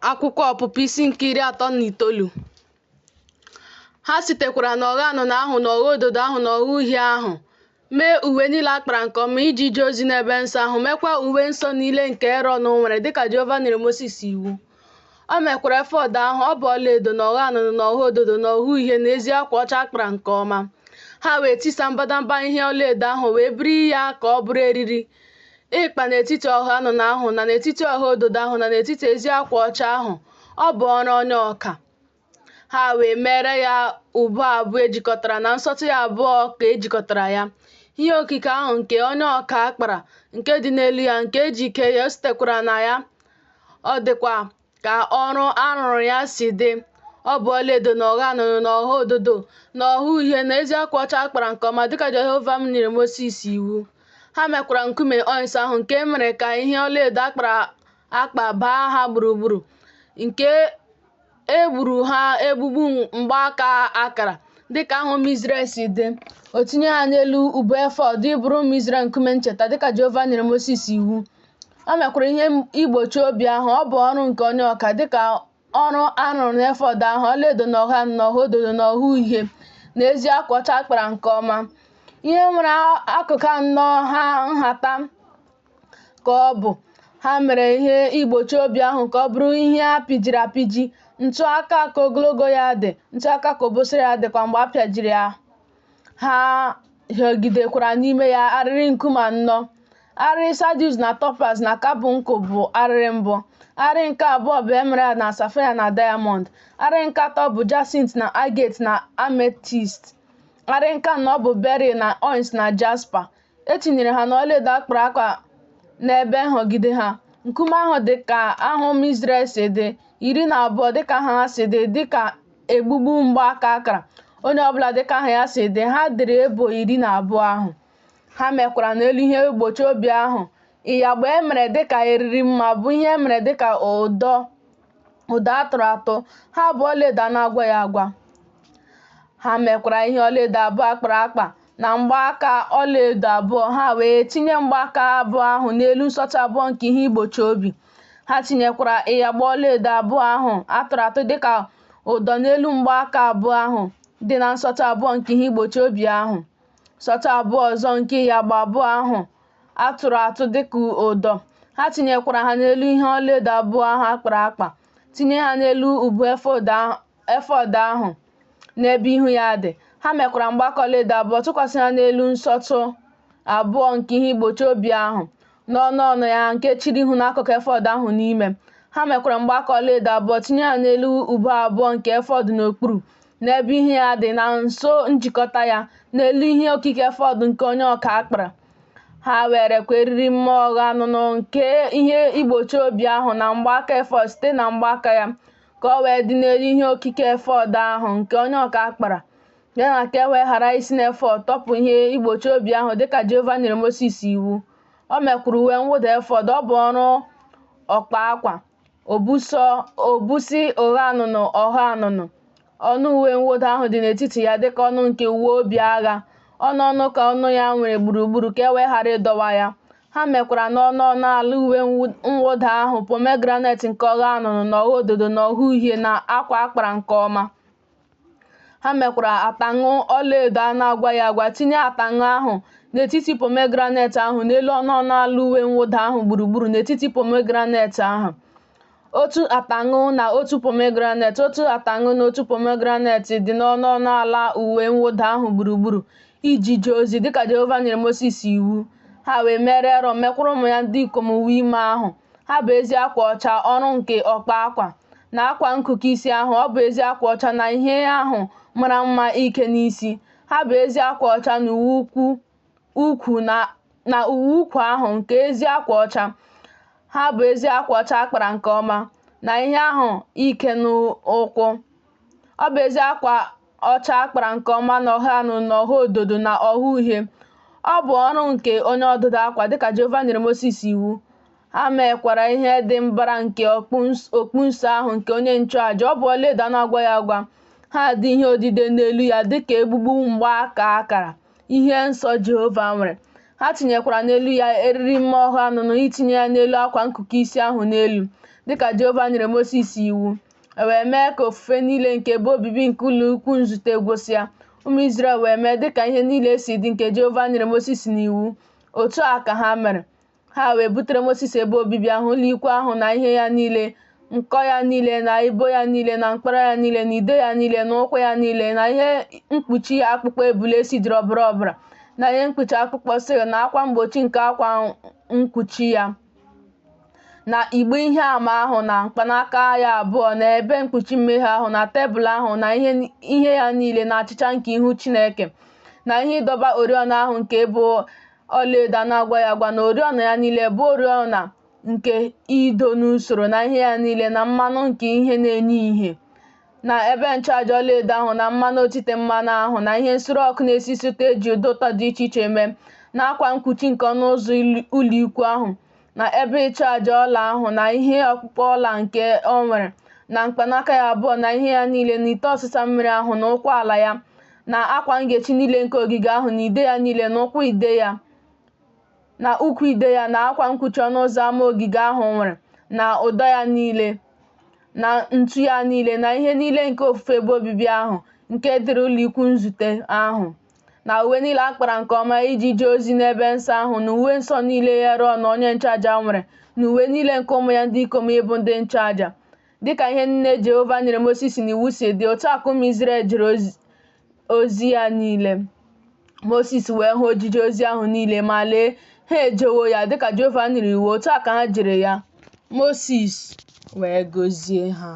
Akwụkwọ Ọpụpụ isi nke 39. Ha sitekwara n'ogho anụnụ ahụ na ogho ododo ahụ na ogho uhie ahụ mee uwe niile a kpara nke ọma iji jee ozi n'ebe nsọ ahụ, meekwa uwe nsọ niile nke Erọn nwere dịka Jehova nyere Mosis iwu. O mekwara efọd ahụ, ọ bụ ọlaedo na ogho anụnụ na ogho ododo na ogho uhie na ezi akwa ọcha a kpara nke ọma. Ha wee tisa mbadamba ihe ọlaedo ahụ wee biri ya ka ọ bụrụ eriri ịkpa n'etiti ogho anụnụ ahụ na n'etiti ogho ododo ahụ na n'etiti ezi akwa ọcha ahụ. Ọ bụ ọrụ onye ọka. Ha wee meere ya ubu abụọ e jikọtara na nsọtụ ya abụọ ka e jikọtara ya. Ihe okike ahụ nke onye ọka kpara, nke dị n'elu ya, nke e ji kee ya, o sitekwara na ya, ọ dịkwa ka ọrụ a rụrụ ya si dị. Ọ bụ ọlaedo na ogho anụnụ na ogho ododo na ogho uhie na ezi akwa ọcha a kpara nke ọma, dịka Jehova m nyere Mosis iwu. Ha mekwara nkume ọnis ahụ nke e mere ka ihe ọlaedo a kpara akpa baa ha gburugburu, nke e gburu ha egbugbu mgbaaka akara, dịka aha ụmụ Izrel si dị. O tinye ha n'elu ubu efọd ịbụrụ ụmụ Izrel nkume ncheta, dịka Jehova nyere Mosis iwu. O mekwara ihe igbochi obi ahụ, ọ bụ ọrụ nke onye ọka, dịka ọrụ a rụrụ n'efọd ahụ, ọlaedo na ogho anụnụ na ogho ododo na ogho uhie na ezi akwa ọcha a kpara nke ọma. Ihe nwere akụkụ anọ ha nhata ka ọ bụ. Ha mere ihe igbochi obi ahụ ka ọ bụrụ ihe a pịjiri apịji, ntụ aka ka ogologo ya dị, ntụ aka ka obosara ya dịkwa mgbe a pịajiri ya. Ha hịọgidekwara n'ime ya arịrị nkume anọ. Arịrị sadius na topaz na karbụnkụl bụ arịrị mbụ. Arịrị nke abụọ bụ emerald na safaia na diamọnd. Arịrị nke atọ bụ jasint na agate na ametist. Arịrị nke anọ bụ beril na ọnis na jaspa. E tinyere ha n'ọlaedo a kpara akpa n'ebe nhọgide ha. Nkume ahụ dị ka aha ụmụ Izrel si dị, 12 dị ka aha ha si dị, dị ka egbugbu mgbaaka akara, onye ọbụla dị ka aha ya si dị, ha dịrị ebo 12 ahụ. Ha mekwara n'elu ihe mgbochi obi ahụ ịyagba e mere dị ka eriri mma, bụ ihe e mere dị ka ụdọ ụdọ a tụrụ atụ, ha bụ ọlaedo a na-agwaghị agwa. Ha mekwara ihe ọlaedo abụọ a kpara akpa na mgbaaka ọlaedo abụọ, ha wee tinye mgbaaka abụọ ahụ n'elu nsọtụ abụọ nke ihe igbochi obi. Ha tinyekwara ịyagba ọlaedo abụọ ahụ a tụrụ atụ dịka ụdọ n'elu mgbaaka abụọ ahụ dị na nsọtụ abụọ nke ihe igbochi obi ahụ. Nsọtụ abụọ ọzọ nke ịyagba abụọ ahụ a tụrụ atụ dịka ụdọ. Ha tinyekwara ha n'elu ihe ọlaedo abụọ ahụ a kpara akpa, tinye ha n'elu ubu efọd ahụ n'ebe ihu ya dị. Ha mekwara mgbaaka ọlaedo abụọ tụkwasị ha n'elu nsọtụ abụọ nke ihe igbochi obi ahụ, n'ọnụ ọnụ ya nke chere ihu n'akụkụ efọd ahụ n'ime. Ha mekwara mgbaaka ọlaedo abụọ tinye ha n'elu ubu abụọ nke efọd n'okpuru, n'ebe ihu ya dị na nso njikọta ya, n'elu ihe okike efọd nke onye ọka kpara. Ha werekwa eriri mma ogho anụnụ nke ihe igbochi obi ahụ na mgbaaka efọd site na mgbaaka ya, ka o wee dị n'elu ihe okike efọd ahụ nke onye ọka kpara, ya na ka e wee ghara isi n'efọd tọpụ ihe igbochi obi ahụ dịka Jehova nyere Mosis iwu. O mekwara uwe mwụda efọd, ọ bụ ọrụ ọkpa akwa, obusi ogho anụnụ ogho anụnụ. Ọnụ uwe mwụda ahụ dị n'etiti ya dịka ọnụ nke uwe obi agha, ọnụ ọnụ ka ọnụ ya nwere gburugburu ka e wee ghara ịdọwa ya. Ha mekwara n'ọnụ ọnụ ala uwe mwụda ahụ pomegranet nke ogho anụnụ na ogho ododo na ogho uhie na akwa a kpara nke ọma. Ha mekwara ataṅụ ọlaedo a na-agwaghị agwa, tinye ataṅụ ahụ n'etiti pomegranet ahụ n'elu ọnụ ọnụ ala uwe mwụda ahụ gburugburu n'etiti pomegranet ahụ. Otu ataṅụ na otu pomegranet, otu ataṅụ na otu pomegranet dị n'ọnụ ọnụ ala uwe mwụda ahụ gburugburu iji jee ozi dịka Jehova nyere Mosis iwu. Ha wee meere Erọn mekwara ụmụ ya ndị ikom uwe ime ahụ. Ha bụ ezi akwa ọcha, ọrụ nke ọkpa akwa, na akwa nkuku isi ahụ, ọ bụ ezi akwa ọcha na ihe ahụ mara mma ike n'isi. Ha bụ ezi akwa ọcha na uwe ukwu na uwe ukwu ahụ nke ezi akwa ọcha. Ha bụ ezi akwa ọcha a kpara nke ọma, na ihe ahụ ike n'ụkwụ. Ọ bụ ezi akwa ọcha a kpara nke ọma na ogho anụnụ na ogho ododo na ogho uhie. Ọ bụ ọrụ nke onye ọdụdụ akwa, dịka Jehova nyere Mosis iwu. Ha mekwara ihe dị mbara nke okpu nsọ ahụ nke onye nchụaja. Ọ bụ ọlaedo a na-agwaghị agwa. Ha dị ihe odide n'elu ya dịka egbugbu mgbaaka akara, ihe nsọ Jehova nwere. Ha tinyekwara n'elu ya eriri mma ogho anụnụ itinye ya n'elu akwa nkuku isi ahụ n'elu, dịka Jehova nyere Mosis iwu. E wee mee ka ofufe niile nke ebe obibi nke ụlọikwuu nzute gwụsịa. Ụmụ Izrel wee mee dịka ihe niile si dị nke Jehova nyere Mosis n'iwu. Otu a ka ha mere. Ha wee butere Mosis ebe obibi ahụ, ụlọikwuu ahụ na ihe ya niile, nkọ ya niile na ibo ya niile na mkpara ya niile na ide ya niile na ụkwụ ya niile na ihe mkpuchi akpụkpọ ebule sijiri ọbara ọbara na ihe mkpuchi akpụkpọ silk na akwa mgbochi nke akwa mkpuchi ya na igbe ihe ama ahụ na mkpanaka ya abụọ na ebe mkpuchi mmehie ahụ na tebụl ahụ na ihe ya niile na achịcha nke ihu Chineke na ihe ịdọba oriọna ahụ nke bụ ọlaedo a na-agwaghị agwa na oriọna ya niile bụ oriọna nke ido n'usoro na ihe ya niile na mmanụ nke ihe na-enye ihe na ebe nchụaja ọlaedo ahụ na mmanụ otite mmanụ ahụ na ihe nsure ọkụ na-esi isi ụtọ eji ụda ụtọ dị iche iche mee na akwa mkpuchi nke ọnụ ụzọ ụlọikwu ahụ na ebe ịchụaja ọla ahụ na ihe ọkpụkpụ ọla nke o nwere na mkpanaka ya abụọ na ihe ya niile na ite ọsịsa mmiri ahụ na ụkwụ ala ya na akwa ngechi niile nke ogige ahụ na ide ya niile na ụkwụ ide ya na ukwu ide ya na akwa mkpuchi ọnụ ụzọ ama ogige ahụ nwere na ụdọ ya niile na ntu ya niile na ihe niile nke ofufe ebe obibi ahụ nke dịrị ụlọikwu nzute ahụ na uwe niile a kpara nke ọma iji jee ozi n'ebe nsọ ahụ na uwe nsọ niile Erọn onye nchụaja nwere na uwe niile nke ụmụ ya ndị ikom ịbụ ndị nchụaja dịka ihe niile Jehova nyere Mosis n'iwu si dị otu a ka ụmụ Izrel jere ozi ya niile. Mosis wee hụ ojije ozi ahụ niile, ma lee, ha ejewo ya dịka Jehova nyere iwu, otu a ka ha jere ya. Mosis wee gọzie ha.